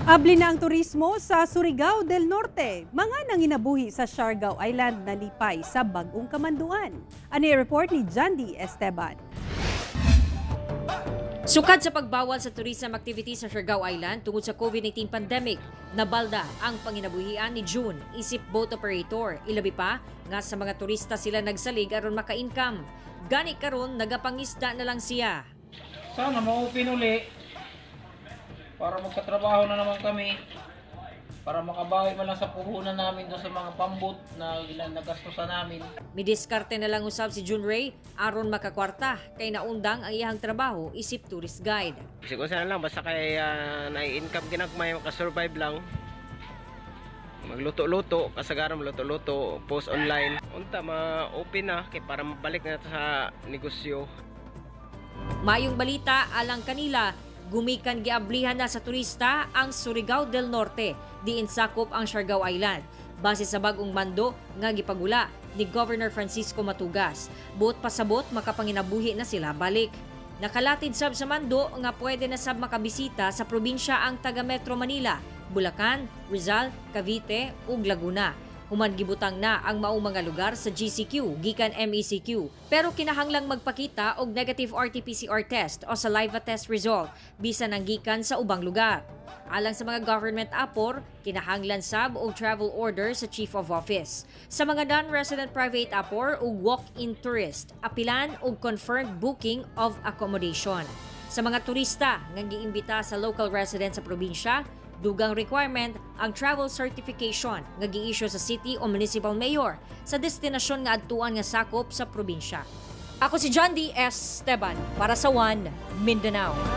Abli na ang turismo sa Surigao del Norte. Mga nanginabuhi sa Siargao Island nalipay sa bagong kamanduan. Ano yung report ni Jandy Esteban? Sukad sa pagbawal sa tourism activity sa Siargao Island tungod sa COVID-19 pandemic, nabalda ang panginabuhian ni June isip boat operator. Ilabi pa nga sa mga turista sila nagsalig aron maka-income. Gani karon nagapangisda na lang siya. Sana ma-open uli para magkatrabaho na naman kami, para makabawi man lang sa puhunan namin doon sa mga pambot na nagastusan namin. Midiskarte na lang usab si June Ray aron makakwarta kay naundang ang iyang trabaho isip tourist guide. Bisag unsa na lang, basta kay na-income ginagmay, makasurvive lang. Magluto-luto, kasagaran luto-luto, post online. Unta ma-open na kay para mabalik na sa negosyo. Mayong balita alang kanila, gumikan giablihan na sa turista ang Surigao del Norte, diin sakop ang Siargao Island. Base sa bagong mando nga gipagula ni Governor Francisco Matugas. Buot pasabot makapanginabuhi na sila balik. Nakalatid sab sa mando nga pwede na sab makabisita sa probinsya ang taga Metro Manila, Bulacan, Rizal, Cavite ug Laguna. Human gibutang na ang maong mga lugar sa GCQ gikan MECQ. Pero kinahanglang magpakita og negative RT-PCR test o saliva test result bisan ang gikan sa ubang lugar. Alang sa mga government apor, kinahanglan sab og travel order sa Chief of Office. Sa mga non-resident private apor ug walk-in tourist, apilan og confirmed booking of accommodation. Sa mga turista nga giimbita sa local resident sa probinsya, dugang requirement ang travel certification nga gi-issue sa city o municipal mayor sa destinasyon nga adtuan nga sakop sa probinsya. Ako si John D. S. Esteban para sa One Mindanao.